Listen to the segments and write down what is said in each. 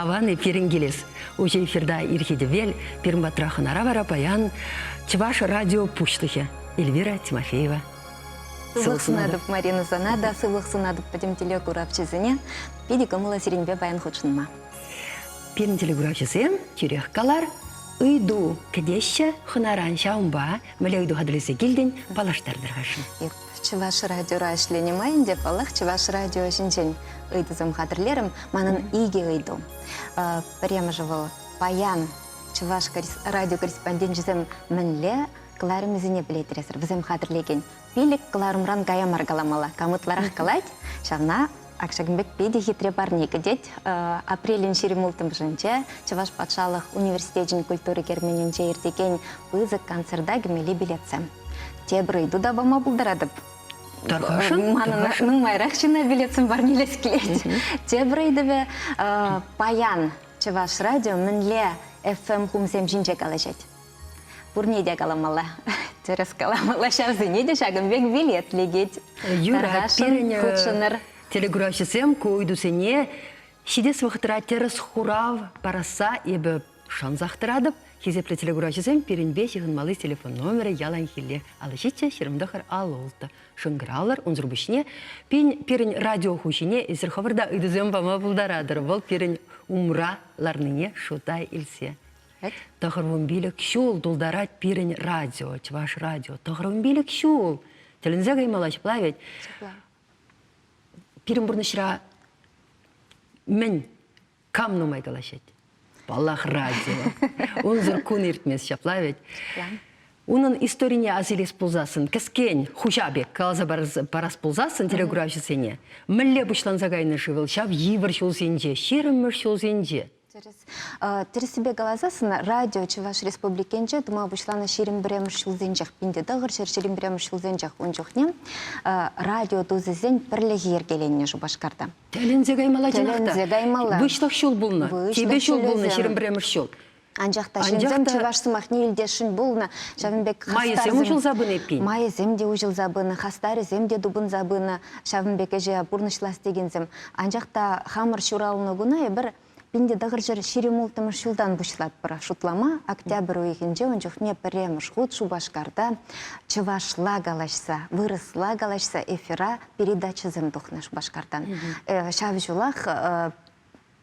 Аван-и пирӗн килес. Уҫӑ эфирта ирхи тӗвел, пирӗн патра хӑнара вара паян Чӑваш радио пуҫлӑхӗ Эльвира Тимофеева. Сывлӑх сунатӑп, Марина, сана та сывлӑх сунатӑп пӗтӗм телекуравҫӑсене. Питӗ кӑмӑллӑ сирӗнпе паян хутшӑнма. Пирӗн телекуравҫӑсем тӳрех калар, ыйту кӗтеҫҫӗ хӑнаран ҫавӑнпа мӗнле ыйту хатӗрлесе килтӗн, паллаштартӑр-ха. Чӑваш радиора ӗҫленӗ май ӗнтӗ, паллах, Чӑваш радио ҫинчен ыйтусем хатӗрлерӗм. Манӑн икӗ ыйту. Пӗрремӗшӗ вӑл паян Чӑваш радио корреспонденчӗсем мӗнле кӑларӑмӗсене пӗлетӗресӗр? Вӗсем хатӗрлекен пилӗк кӑларӑмран кая мар каламалла. Кам ытларах калать, ҫавна ак ҫакӑн пек питӗ хитре парне кӗтет. Апрелӗн 26-мӗшӗнче Чӑваш патшалӑх университечӗн культура керменӗнче иртекен пысӑк концерта кӗмелли билетсем. Тепӗр ыйту та пама пултаратӑп. Тархасшӑн. Манӑн нумайрах ҫынна билетсем парнелес килет. Тепӗр ыйтӑвӗ паян Чӑваш радио мӗнле FM хумсем ҫинче калаҫать? Пурне те каламалла. Тӗрӗс каламалла. Ҫавсене те ҫакӑн пек билет лекет. Юрать, пирӗн хутшӑнӑр. Телекуравҫӑсем ку ыйтусене ҫитес вӑхӑтра тӗрӗс хурав парасса эпӗ шансах тӑратӑп. Хисеплӗ телекуравҫӑсем, пирӗнпе ҫыхӑнмалли телефон номерӗ яланхилле 57 29 56. Шӑнкӑравлӑр, унсӑр пуҫне пирӗн радио хуҫине эсир хӑвӑр та ыйтусем пама пултаратӑр. Вӑл пирӗн умра ларнине шута илсе. 95 ҫул тултарать пирӗн радио, Чӑваш радио. 95 ҫул! Тӗлӗнсе каймалла ҫапла ведь? Ҫапла. Пирӗн пурнӑҫра мӗн, кам нумай калаҫать? Паллах, радио. Унсӑр кун иртмест ҫапла ведь? Ҫапла. Унӑн историне ас илес пулсассӑн, кӗскен хуҫа пек каласа парас пулсассӑн телекуравҫӑсене, мӗнле пуҫланса кайнӑ-ши вӑл ҫав йывӑр ҫулсенче, 20-мӗш ҫулсенче? Тӗрӗс. Тӗрӗссипе каласассӑн, радио Чӑваш Республикинче тума пуҫланӑ 21-мӗш ҫулсенчех, 1921-мӗш ҫулсенчех ун чухне радио тусӗсен пӗрлӗхӗ йӗркеленнӗ Шупашкарта. Тӗлӗнсе каймалла чӑнах та. Тӗлӗнсе каймалла. Выҫлӑх ҫул пулнӑ. Типӗ ҫул пулнӑ 21-мӗш ҫул. Анчах та ҫынсем чӑваш сӑмахне илтесшӗн пулнӑ. Ҫавӑн пек Майӗсем уҫӑлса пынӑ эппин. Майӗсем те уҫӑлса пынӑ, хастарӗсем те тупӑнса пынӑ. Ҫавӑн пек ӗҫе пурнӑҫлас текенсем. Анчах та хамӑр ҫуралнӑ куна эпир 1926 ҫултан пуҫлатпӑр шутлама. Октябрь уйӑхӗнче ун чухне пӗрремӗш хут Шупашкарта чӑвашла калаҫса, вырӑсла калаҫса эфира передачӑсем тухнӑ Шупашкартан. Ҫав ҫулах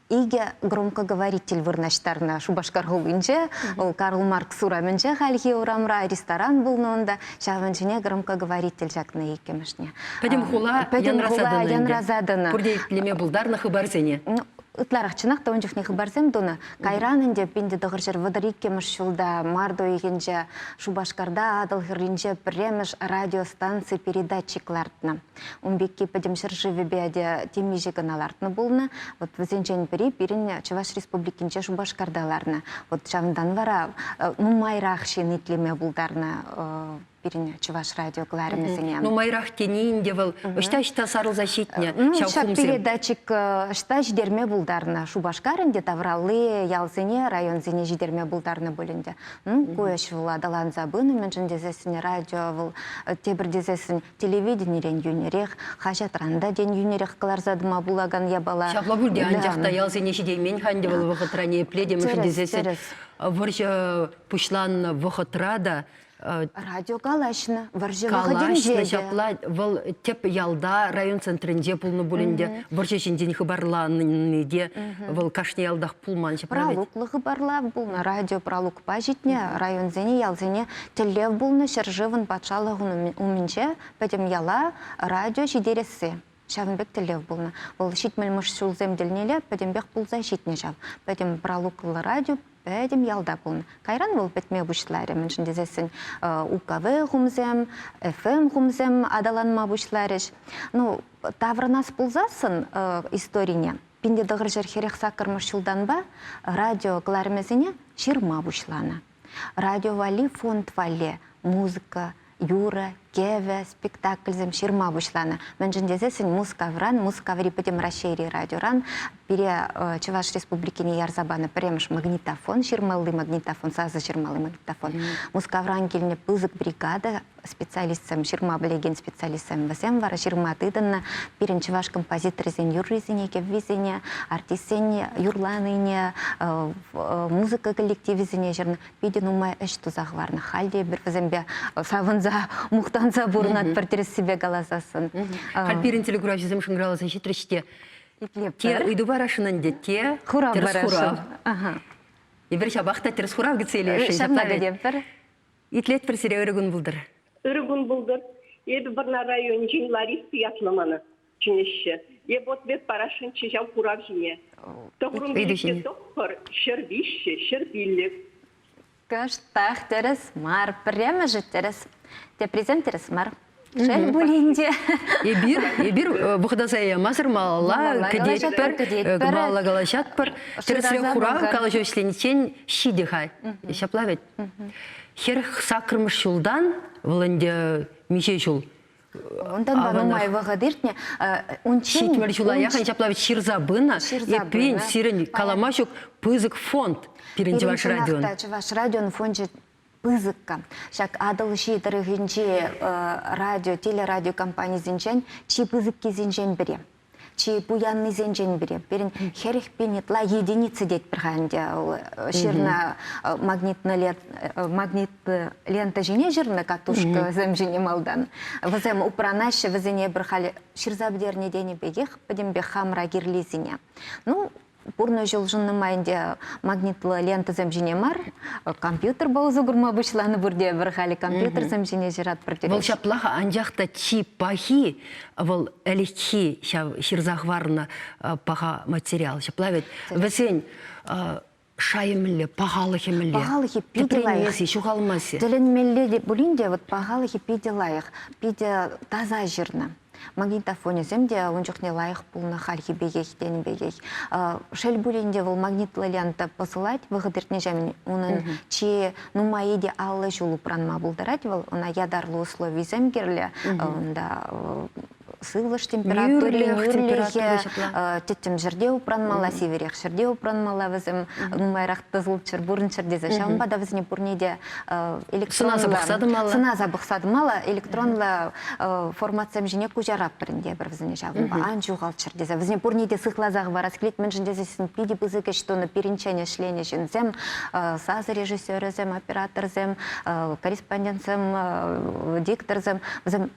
икӗ громкоговоритель вырнаҫтарнӑ Шупашкар хулинче. Вӑл Карл Маркс урамӗнче хальхи урамра ресторан пулнӑ унта. Ҫавӑн ҫине громкоговоритель ҫакнӑ иккӗмӗшне. Пӗтӗм хула Пӗтӗм хула янраса тӑнӑ. Пурте итлеме пултарнӑ хыпарсене. Ытларах чӑнах та ун чухне хыпарсем тунӑ. Кайран ӗнтӗ 1932 ҫулта март уйӑхӗнче Шупашкарта Атӑл хӗрринче пӗрремӗш радиостанци передатчик лартнӑ. Ун пекки пӗтӗм ҫӗршывӗпе те темиҫе кӑна лартнӑ пулнӑ. Вот вӗсенчен пӗри пирӗн Чӑваш Республикинче Шупашкарта ларнӑ. Вот ҫавӑнтан вара нумайрах ҫын итлеме пултарнӑ пирӗн Чӑваш радио кӑларӑмӗсене. Нумайрах тени ӗнтӗ вӑл ӑҫта-ӑҫта сарӑлса ҫитнӗ Ну, ҫав ҫак хумсем? передатчик ӑҫта ҫитерме пултарнӑ? Шупашкар ӗнтӗ тавралли ялсене, районсене ҫитерме пултарнӑ пуль ӗнтӗ. Ну, ку ӗҫ вӑл аталанса пынӑ, мӗншӗн тесессӗн радио вӑл тепӗр тесессӗн телевиденирен йӳнӗрех, хаҫатран та тен йӳнӗрех кӑларса тӑма пулакан япала. Ҫапла пуль те, анчах та ялсене ҫитеймен-ха ӗнтӗ вӑл вӑхӑтра ниепле те, мӗншӗн тесессӗн вӑрҫӑ пуҫланнӑ вӑхӑтра та Радио калаҫнӑ, вӑрҫӑ калаҫнӑ вӑхӑтӗнче те. ҫапла вӑл тӗп ялта район центрӗнче пулнӑ пуль ӗнтӗ вӑрҫӑ ҫинчен хыпарлани те вӑл кашни ялтах пулман ҫапла вӗт. Пралуклӑ хыпарлав пулнӑ, радио пралукпа ҫитнӗ, районсене, ялсене тӗллев пулнӑ ҫӗршывӑн патшалӑх умӗнче пӗтӗм яла радио ҫитересси. Ҫавӑн пек тӗллев пулнӑ. Вӑл 70-мӗш ҫулсем тӗлнелле пӗтӗмпех пулса ҫитнӗ ҫав. Пӗтӗм пралуклӑ радио пӗтӗм ялта пулнӑ. Кайран вӑл пӗтме пуҫларӗ, мӗншӗн тесессӗн УКВ хумсем, ФМ хумсем аталанма пуҫларӗҫ. Ну, таврӑнас пулсассӑн историне 1948 ҫултанпа радио кӑларӑмӗсене ҫырма пуҫланӑ. Радио валли фонд валли музыка, юрӑ, кӗвӗ, спектакльсем ҫырма пуҫланӑ. Мӗншӗн тесессӗн Мускавран, Мускаври Пӗтӗм Раҫҫейри радиоран Пире Чӑваш Республикине ярса панӑ пӗрремӗш магнитофон, ҫырмалли магнитофон, сасӑ ҫырмалли магнитофон. Мускавран килнӗ пысӑк бригада специалистсем, ҫырма пӗлекен специалистсем, вӗсем вара ҫырма тытӑннӑ. Пирӗн чӑваш композиторӗсен юррисене, кӗввисене, артистсен юрланине, музыка коллективӗсене ҫырнӑ. Питӗ нумай ӗҫ туса хӑварнӑ. Халь те эпир вӗсемпе савӑнса, мухтанса пурӑнатпӑр тӗрӗссипе каласассӑн. Халь пирӗн телекуравҫӑсем шӑнкӑравласа ҫитрӗҫ те. Те ыйту парасшӑн ӗнтӗ, те хурав тӗрӗс хурав. Эпир ҫапах та тӗрӗс хурав кӗтсе илесшӗн. Ҫапла кӗтетпӗр. Итлетпӗр сире, ырӑ кун пултӑр. Ырӑ кун пултӑр. Эпӗ Вӑрнар районӗнчен Лариса ятлӑ мана чӗнеҫҫӗ. Эп ответ парасшӑнччӗ ҫав хурав ҫине. Тӑхрун пилӗкте тӑххӑр, 103, 105. Кӑштах тӗрӗс мар. Пӗрремӗшӗ тӗрӗс, теприсем тӗрӗс мар. Шел пулин те. Эпир, эпир вӑхӑта ямасӑр малалла кӗтетпӗр, малалла калаҫатпӑр. Тӗрӗсрех хурав калаҫу ӗҫлениччен ҫитӗ-ха. Ҫапла вӗт. 48-мӗш ҫултан, вӑл ӗнтӗ миҫе ҫул? Унтанпа нумай вӑхӑт иртнӗ. Унччен 70 ҫула яхӑн ҫапла вӗт ҫырса пынӑ. Эппин, сирӗн калама ҫук пысӑк фонд пирӗн Чӑваш радион. Чӑваш радион фончӗ пысӑкка. Ҫак Атӑлҫи тӑрӑхӗнчи радио, телерадио компанисенчен чи пысӑккисенчен пӗри. Чи пуяннисенчен пӗри. Пирӗн 40 000 ытла единица тетпӗр-ха ӗнтӗ. Ҫырнӑ магнит лента ҫине ҫырнӑ катушкӑсем ҫине малтан. Вӗсем упранаҫҫӗ, вӗсене пӗр халь ҫырса пӗтернӗ тенӗ пекех пӗтӗмпех хамӑра кирлисене. Ну, пурнӑҫ улшӑннӑ май ӗнтӗ магнитлӑ лентӑсем ҫине мар, компьютерпа усӑ курма пуҫланӑ пурте пӗр халӗ компьютерсем ҫине ҫыратпӑр терӗҫ. Вӑл ҫаплах, анчах та чи пахи вӑл ӗлӗкхи ҫав ҫырса хӑварнӑ паха материал. Ҫапла вӗт вӗсен шайӗ мӗнле, пахалӑхӗ мӗнле? Пахалӑхӗ питӗ лайӑх. Ҫухалмасть-и? Тӗлӗнмелле те пулин те вот пахалӑхӗ питӗ лайӑх, питӗ таса ҫырнӑ. Магнитофонӗсем те ун чухне лайӑх пулнӑ хальхи пекех тенӗ пекех. Шел пулин те вӑл магнитлӑ лента пӑсӑлать вӑхӑт иртнӗҫемӗн. Унӑн чи нумаййи те 50 ҫул упранма пултарать вӑл. Ӑна ятарлӑ условисем кирлӗ. Унта сывлӑш температури, нӳрлӗхӗ, тӗттӗм ҫӗрте упранмалла, сивӗрех ҫӗрте упранмалла вӗсем нумайрах тӑсӑлччӑр, пурӑнччӑр тесе. Ҫавӑнпа та вӗсене пурне те электронлӑ сӑнаса пӑхса тӑмалла. Сӑнаса пӑхса тӑмалла, электронлӑ форматсем ҫине куҫаратпӑр ӗнтӗ эпир вӗсене ҫавӑнпа ан ҫухалччӑр тесе. Вӗсене пурне те сыхласа хӑварас килет, мӗншӗн тесессӗн питӗ пысӑк ӗҫ тунӑ пирӗнчен ӗҫленӗ ҫынсем, сасӑ режиссерӗсем, операторсем, корреспондентсем, дикторсем, вӗсем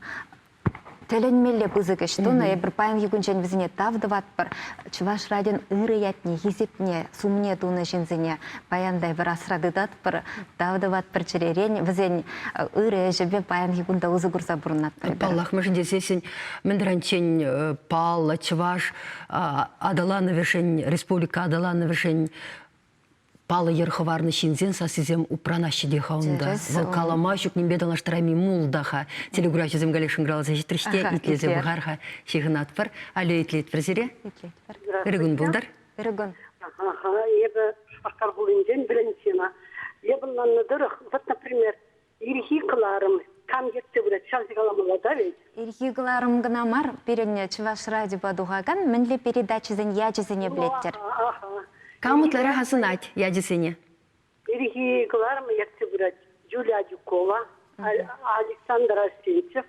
тӗлӗнмелле пысӑк ӗҫ тунӑ. Эпир паянхи кунччен вӗсене тав тӑватпӑр. Чӑваш радион ырӑ ятне, хисепне, сумне тунӑ ҫынсене паян та эпир асра тытатпӑр, тав тӑватпӑр чӗререн. Вӗсен ырӑ ӗҫӗпе паянхи кун та усӑ курса пурӑнатпӑр. Паллах, мӗншӗн тесессӗн мӗн таранччен паллӑ чӑваш аталанӑвӗшӗн, республика аталанӑвӗшӗн паллӑ йӗр хӑварнӑ ҫынсен сассисем упранаҫҫӗ те-ха унта. Вӑл калама ҫук нимпе танлаштарайми мул та-ха. Телекуравҫӑсем каллех шӑнкӑравласа ҫитрӗҫ те итлесе пӑхар-ха, ҫыхӑнатпӑр. Алло, итлетпӗр сире. Итлетпӗр. Ырӑ кун пултӑр. Ырӑ кун. Эпӗ Шупашкар хулинчен Валентина. Эпӗ ӑнланнӑ тӑрӑх, вот, например, ирхи кӑларӑм кам ертсе пырать, ҫав каламалла та ведь? Ирхи кӑларӑм кӑна мар, пирӗн Чӑваш радиопа тухакан мӗнле передачӑсен ячӗсене пӗлеттӗр? Кам ытларах асӑнать ячӗсене? Ирхи кӑларӑм ертсе пырать Юлия Адюкова, Александр Арсентьев.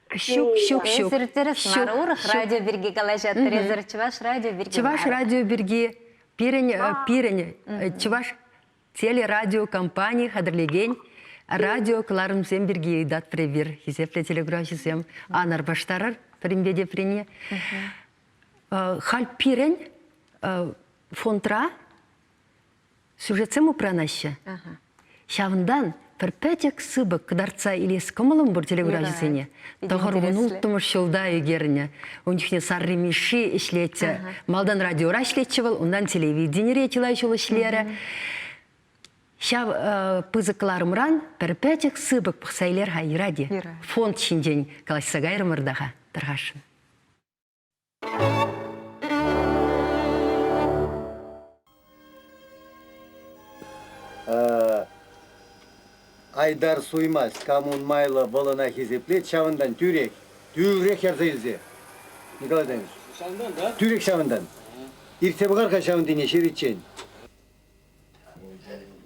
Ҫук, ҫук, ҫук. Эсир тӗрӗс мар, урӑх радио пирки калаҫатӑр. Эсир Чӑваш радио пирки Чӑваш радио пирки пирӗн пирӗн Чӑваш телерадиокомпани хатӗрлекен радио кӑларӑмсем пирки ыйтатпӑр эпир, хисеплӗ телекуравҫӑсем. Ан арпаштарӑр пӗринпе теприне. Халь пирӗн фондра сюжетсем упранаҫҫӗ. Ҫавӑнтан пӗр пӗчӗк сыпӑк кӑтартса илес кӑмӑлӑм пур телекуравҫӑсене. 96-мӗш ҫулта ӳкернӗ. Ун чухне Сарри Мишши ӗҫлетчӗ. Малтан радиора ӗҫлетчӗ вӑл, унтан телевиденире чылай ҫул ӗҫлерӗ. Ҫав пысӑк кӑларӑмран пӗр пӗчӗк сыпӑк пӑхса илер-ха Ираде. Фонд ҫинчен калаҫса кайрӑмӑр та-ха тархасшӑн. Айдар суймасть, кам ун майлӑ вӑл ӑна хисеплет, ҫавӑнтан тӳрех, тӳрех ярса илсе. Николай Данилович. Ҫавӑнтан, да? Тӳрех ҫавӑнтан. Иртсе пӑхар-ха ҫавӑнтине ҫыриччен.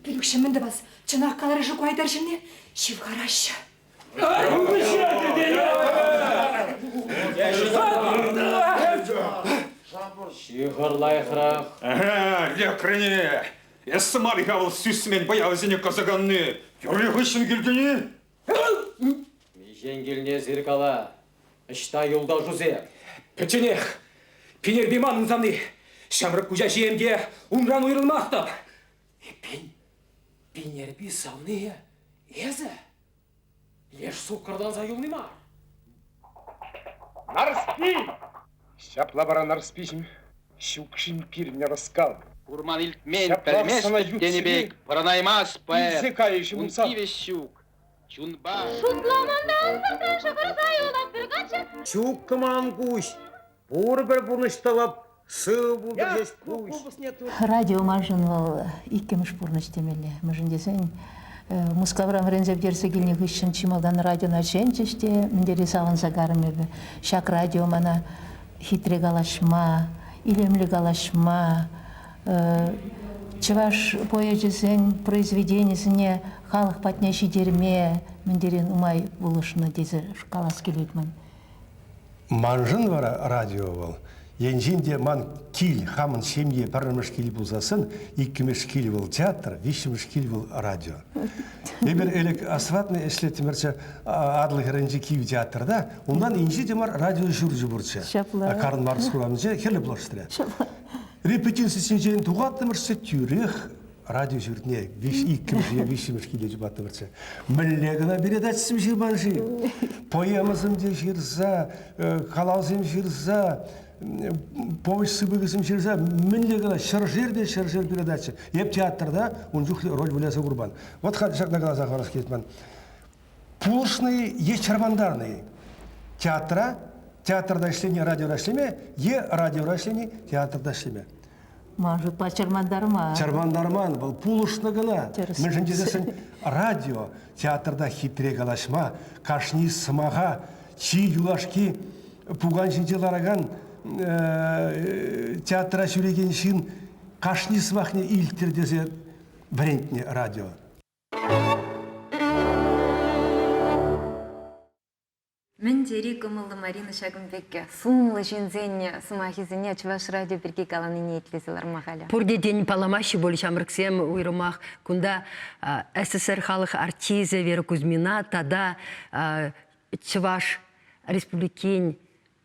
Пилӗкҫӗ мӗн тӑвас? Чӑнах каларӗ-ши ку айтарҫӑнне? Ҫывхараҫҫӗ. Ҫыхӑр лайӑхрах. Лекрӗне! Эс мар-ха вӑл сӳсмен пӑявсене касаканни. Юрри хыҫҫӑн килтӗн-и? Миҫен килне сир кала. Ӑҫта юлташусем? Пӗчченех. Пинерпи манӑн савни. Ҫамрӑк куҫа ҫием те унран уйрӑлмастӑп. Эппин, Пинерпи савнийӗ эсӗ? Леш суккӑрланса юлни мар. Нарспи! Ҫапла вара Нарспиҫӗм ҫук-шим пирӗн ӑраскал. Курман илтмен, Ҫаплах пӗлместӗп сана ют тенӗ ҫӗре пек пӑрӑнаймасть поэт. илсе кайӗҫ Ун унсан. тивӗҫ ҫук. Чунпа. Шутламантан сӑртран шӑхӑрса юлать пӗр каччӑ. Ҫук-ман куҫ, пурпӗр пурнӑҫ тӑвӑп, сывӑ пултӑр ҫеҫ пуҫ. Радио маншӑн вӑл иккӗмӗш пурнӑҫ темелле. Мӗншӗн тесен Мускавран вӗренсе пӗтерсе килнӗ хыҫҫӑн чи малтан радиона чӗнчӗҫ те мӗн тери савӑнса карӑм эпӗ. Ҫак радио мана хитре калаҫма, илемлӗ калаҫма, чӑваш поэчӗсен произведенийӗсене халӑх патне ҫитерме мӗн тери нумай пулӑшнӑ тесе калас килет ман. Маншӑн вара радио вӑл енчен те ман кил, хамӑн ҫемье пӗрремӗш кил пулсассӑн, иккӗмӗш кил вӑл театр, виҫҫӗмӗш кил вӑл радио. Эпир ӗлӗк асфальтный ӗҫлеттӗмӗрччӗ Атӑл хӗрринчи Кив театрта. Унтан инҫе те мар радио ҫурчӗ пурччӗ. Ҫапла. Карл Маркс урамӗнче Хӗрлӗ площадьре. Репетицисенчен тухаттӑмӑрччӗ тӳрех радио ҫуртне иккӗмӗш е виҫҫӗмӗш киле чупаттӑмӑрччӗ. Мӗнле кӑна передачӑсем ҫырман-ши? Поэмӑсем те ҫырса, калавсем ҫырса, повесть сыпӑкӗсем ҫырса мӗнле кӑна ҫӗршер те ҫӗршер передача. Эп театрта ун чухлӗ роль выляса курман. Вот халь ҫакна каласа хӑварас килет ман. Пулӑшнӑ-и е чӑрмантарнӑ-и? Театра, театрта ӗҫлени радиора ӗҫлеме е радиора ӗҫлени театрта ӗҫлеме? Ман шутпа чӑрмантарман. Чӑрмантарман, вӑл пулӑшнӑ кӑна. Мӗншӗн тесессӗн радио театрта хитре калаҫма, кашни сӑмаха чи юлашки пукан ҫинче ларакан театра ҫӳрекен ҫын кашни сӑмахне илттӗр тесе вӗрентнӗ радио. Мӗн тери кӑмӑллӑ Марина ҫакӑн пек сумлӑ ҫынсен сӑмахӗсене Чӑваш радио пирки каланине итлесе ларма халӗ. Пурте тен палламаҫҫӗ пуль ҫамрӑксем уйрӑмах кунта СССР халӑх артисчӗ Вера Кузьмина тата Чӑваш Республикин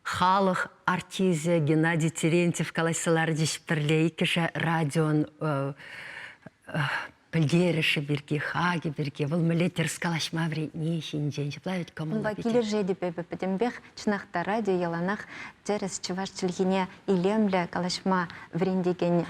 халӑх артисчӗ Геннадий Терентьев калаҫса ларчӗҫ пӗрле иккӗшӗ радион пӗлтерӗшӗ пирки, хакӗ пирки, вӑл мӗнле тӗрӗс калаҫма вӗрентни ҫинчен ҫапла вӗт кӑмӑллӑ Унпа килӗшетӗп эпӗ пӗтӗмпех. Чӑнах та радио яланах тӗрӗс чӑваш чӗлхине илемлӗ калаҫма вӗрентекен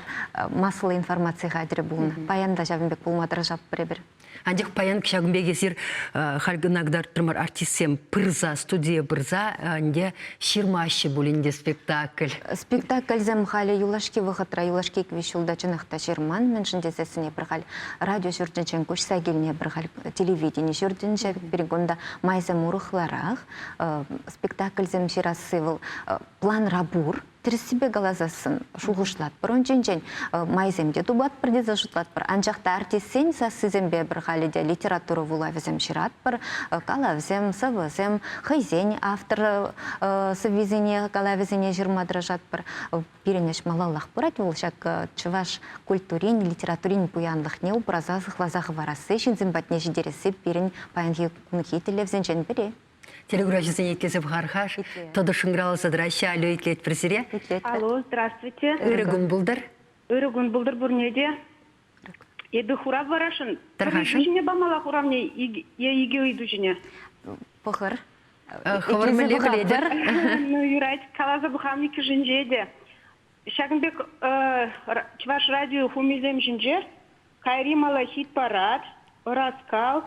массӑллӑ информаци хатӗрӗ пулнӑ. Паян та ҫавӑн пек пулма тӑрӑшатпӑр эпир. Анчах паян ҫакӑн пек эсир халь кӑна кӑтартрӑмӑр артистсем пырса, студие пырса ӗнтӗ ҫырмаҫҫӗ пулин те спектакль. Спектакльсем халӗ юлашки вӑхӑтра, юлашки икӗ ҫулта чӑнах та ҫырман, мӗншӗн тесессӗн эпир халь радио ҫуртӗнчен куҫса килнӗ, эпир халь телевидени ҫуртӗнче, пирӗн кунта майсем урӑхларах. Спектакльсем ҫырасси вӑл планра пур. Тӗрӗссипе каласассӑн шухӑшлатпӑр унчченчен, майсем те тупатпӑр тесе шутлатпӑр. Анчах та артистсен сассисемпе пӗр халӗ те литература вулавӗсем ҫыратпӑр, калавсем, сӑвӑсем, хӑйсен автор сӑввисене, калавӗсене ҫырма тӑрӑшатпӑр. Пирӗн ӗҫ малаллах пырать вӑл ҫак чӑваш культурин, литературин пуянлӑхне упраса сыхласа хӑварасси, ҫынсем патне ҫитересси пирӗн паянхи кунхи тӗллевсенчен пӗри. Телекуравҫӑсене итлесе пӑхар-ха. Тӑтӑш шӑнкӑравласа тӑраҫҫӗ. Алло, итлетпӗр сире. Алло, здравствуйте. Ырӑ кун пултӑр. Ырӑ кун пултӑр пурне те. Эпӗ хурав парасшӑн. Тархасшӑн. Пӗр ыйту ҫине памалла хуравне е икӗ ыйту ҫине? Пӑхӑр. Хӑвӑр мӗнле пӗлетӗр? Ну, юрать. Каласа пӑхам иккӗшӗнче те. Ҫакӑн пек Чӑваш радио хумисем ҫинче Кайри малахит парад, Ӑраскал,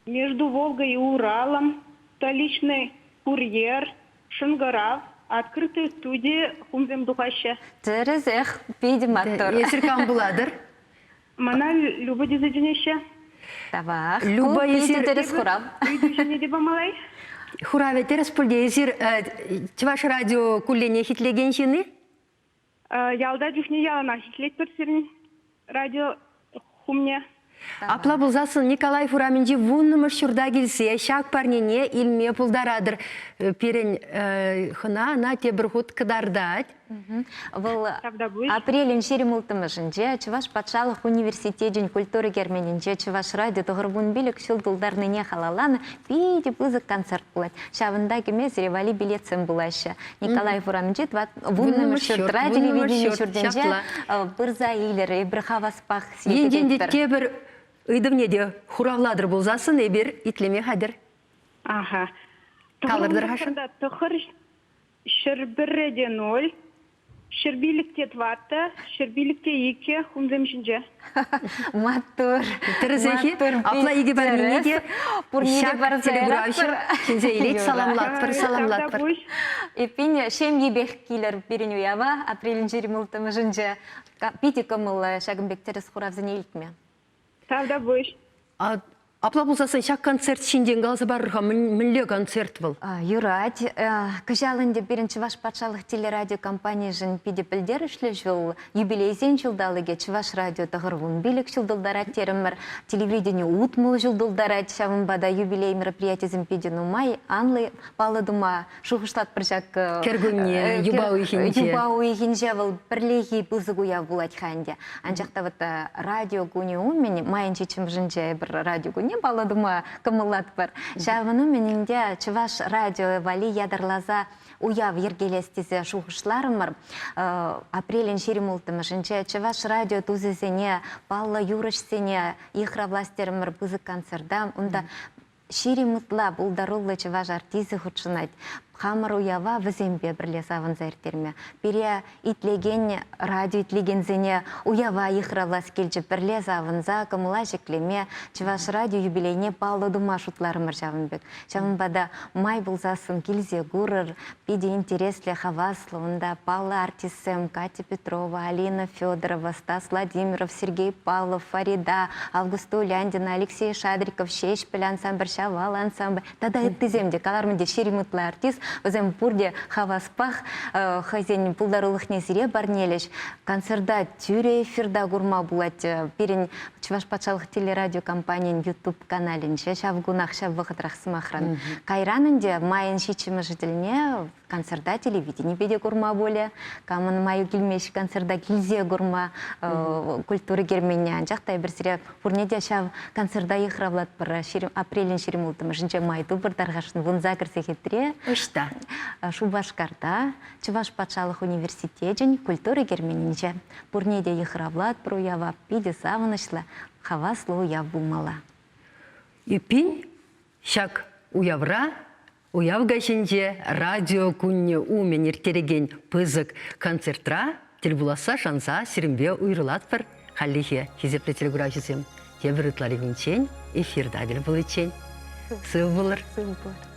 Между Волгой и Уралом, Столичный курьер, Шӑнкӑрав, Открытая студия хумсем тухаҫҫӗ. Тӗрӗсех, питӗ маттур. Эсир кам пулатӑр? Мана Люба тесе чӗнеҫҫӗ. Тавах. Люба, Ку питӗ эсир... тӗрӗс хурав. Ыйту ҫине те памалай. Хуравӗ тӗрӗс пуль те. Эсир Чӑваш радио кулленех итлекен ҫын-и? Ялта чухне яланах итлетпӗр сирӗн радио хумне. Апла пулсассӑн Николаев урамӗнчи вуннӑмӗш ҫурта килсе ҫак парнене илме пултаратӑр. Пирӗн хӑна ӑна тепӗр хут кӑтартать. Вӑл апрелӗн 26-мӗшӗнче Чӑваш патшалӑх университечӗн культура керменӗнче Чӑваш радио 95 ҫул тултарнине халалланӑ питӗ пысӑк концерт пулать. Ҫавӑнта кӗме сире валли билетсем пулаҫҫӗ. Николаев урамӗнчи вуннӑмӗш ҫуртра телевидени ҫуртӗнче пырса илӗр. Эпир хаваспах Енчен те тепӗр ыйтӑвне те хуравлатӑр пулсассӑн эпир итлеме хатӗр. Аха. Калӑр-тӑр-ха. Тӑхӑр 101 те ноль, 105 те тӑваттӑ, 105 те иккӗ хумсем ҫинче. Маттур. Тӗрӗсех-и? Апла икӗ парнене те ҫак телеграфҫӑ чӗнсе илет, саламлатпӑр, саламлатпӑр. Эппин, ҫемйипех килӗр пирӗн уява апрелӗн 26-мӗшӗнче. Питӗ кӑмӑллӑ ҫакӑн пек тӗрӗс хуравсене илтме. Тавтапуҫ. Апла пулсассӑн ҫак концерт ҫинчен каласа парӑр-ха, мӗнле концерт вӑл? Юрать. Кӑҫал ӗнтӗ пирӗн Чӑваш патшалӑх телерадиокомпанийӗшӗн питӗ пӗлтерӗшлӗ ҫул. Юбилейсен ҫулталӑкӗ Чӑваш радио 95 ҫул тултарать терӗмӗр. Телевидени 60 ҫул тултарать. Ҫавӑнпа та юбилей мероприятийӗсем питӗ нумай. Анлӑ паллӑ тума шухӑшлатпӑр ҫак кӗркунне юпа уйӑхӗнче. Юпа уйӑхӗнче вӑл пӗрлехи пысӑк уяв пулать-ха ӗнтӗ. Анчах та вот радио кунӗ умӗн майӑн ҫиччӗмӗшӗнче эпир радио кунне паллӑ тума кӑмӑллатпӑр. Ҫавӑн умӗн ӗнтӗ Чӑваш радио валли ятарласа уяв йӗркелес тесе шухӑшларӑмӑр. Апрелӗн 26-мӗшӗнче Чӑваш радио тусӗсене, паллӑ юрӑҫсене йыхравлас терӗмӗр пысӑк концерта. Унта 20 ытла пултаруллӑ чӑваш артисчӗ хутшӑнать. Хамӑр уява вӗсемпе пӗрле савӑнса ирттерме. Пире итлекен, радио итлекенсене уява йыхравлас килчӗ. Пӗрле савӑнса, кӑмӑла ҫӗклеме, Чӑваш радио юбилейне паллӑ тума шутларӑмӑр ҫавӑн пек. Ҫавӑнпа та май пулсассӑн килсе курӑр. Питӗ интереслӗ, хаваслӑ унта паллӑ артистсем Катя Петрова, Алина Федорова, Стас Владимиров, Сергей Павлов, Фарида, Августа Уляндина, Алексей Шадриков, Ҫеҫпӗл ансамбль, Ҫавал ансамбль тата ыттисем те каларӑм ӗнтӗ 20 ытла артист. Вӗсем пурте хаваспах хӑйсен пултарулӑхне сире парнелӗҫ. Концерта тӳрӗ эфирта курма пулать. Пирӗн Чӑваш патшалӑх телерадиокомпанийӗн YouTube-каналӗнче ҫав кунах, ҫав вӑхӑтрах сӑмахран. Кайран ӗнтӗ майӑн ҫиччӗмӗшӗ тӗлне концерта телевиденипе те курма пулӗ. Камӑн маю килмест концерта килсе курма культура керменне. Анчах та эпир сире пурне те ҫав концерта йыхравлатпӑр. Апрелӗн 26-мӗшӗнче май тупӑр тархасшӑн вунсакӑр сехетре. Ӑҫта? Шупашкарта Чӑваш патшалӑх университечӗн культура керменӗнче. Пурне те йыхравлатпӑр уява. Питӗ савӑнӑҫлӑ, хаваслӑ уяв пулмалла. Эппин, ҫак уявра уяв каҫӗнче радио кунне умӗн ирттерекен пысӑк концертра тӗл пуласса шанса сирӗнпе уйрӑлатпӑр. Хальлӗхе, хисеплӗ телекуравҫӑсем, тепӗр ытларикунччен эфирта тӗл пуличчен. Сыв пулӑр. Сыв пулӑр.